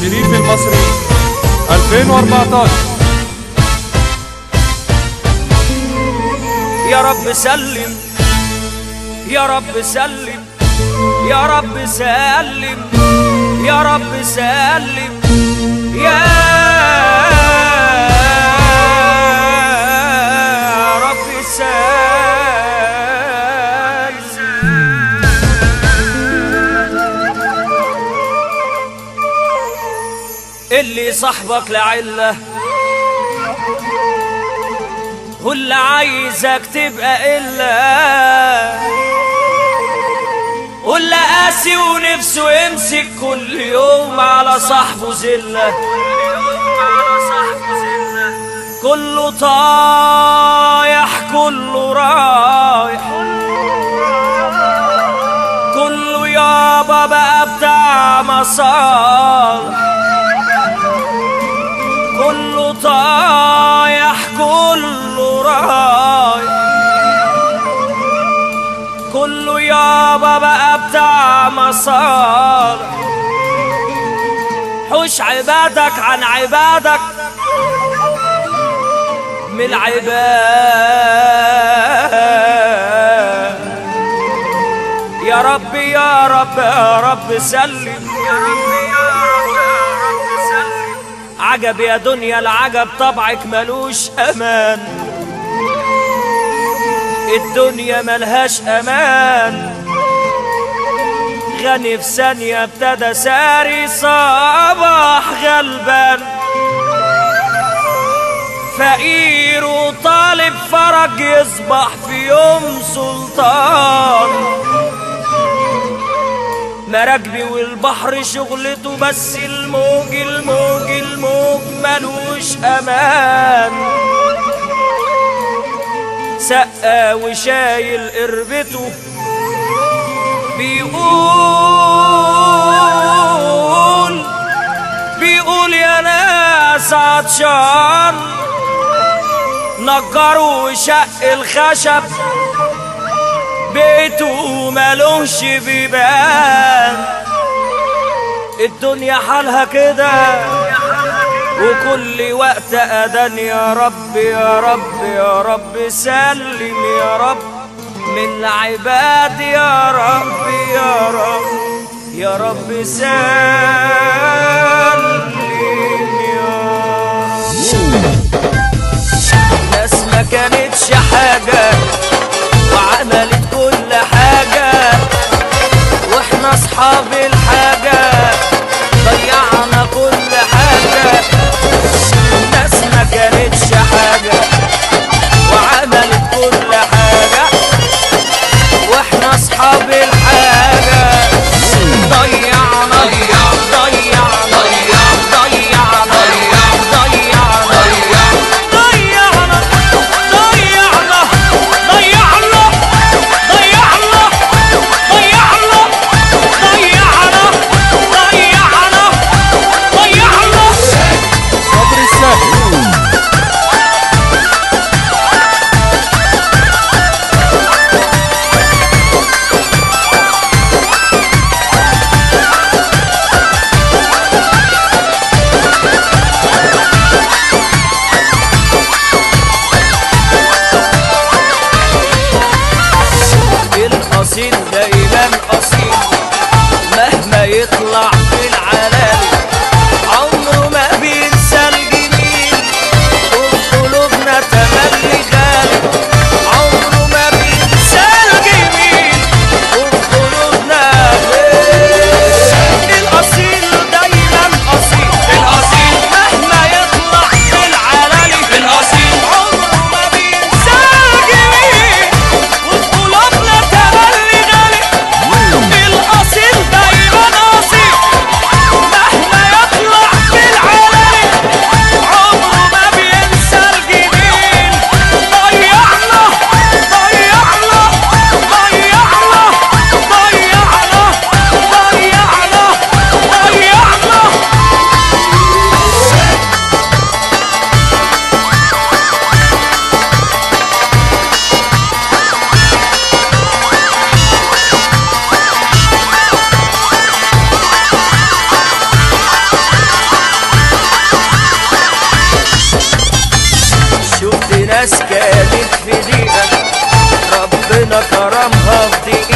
شريف المصري 2014. يا رب سلم، يا رب سلم، يا رب سلم، يا رب سلم، يا رب سلم. اللي صاحبك لعله هو اللي عايزك تبقى إلا، واللي قاسي ونفسه يمسك كل يوم على صاحبه زلة، كله طايح كله رايح، كله يابا بقى بتاع مصالح، كله طايح كله رايح، كله يابا بقى بتاع مصالح. حوش عبادك عن عبادك من العباد، يا رب يا رب يا رب سلم، يا رب يا رب يا رب سلم. عجب يا دنيا العجب، طبعك ملوش امان، الدنيا ملهاش امان. غني في ثانية ابتدى ساري صباح غلبان، فقير وطالب فرج يصبح في يوم سلطان. مراكبي والبحر شغلته، بس الموج الموج الموج ملوش امان. سقا وشايل قربته بيقول بيقول يا ناس عطشان، نجروا وشق الخشب بيته مالوش بيبان. الدنيا حالها كده وكل وقت أذان، يا رب يا رب يا رب سلم، يا رب من العباد، يا رب يا رب يا رب سلم يا رب. ناس ما كانتش حاجة وعملت كل حاجة، واحنا اصحاب الحاجة ضيعنا كل حاجة. الناس ما كانتش حاجة وعملت كل حاجة، واحنا اصحاب الحاجة ضيعنا ضيعنا ضيعنا ضيعنا ضيعنا ضيعنا ضيعنا ضيعنا. ربنا كرمها في دقيقة.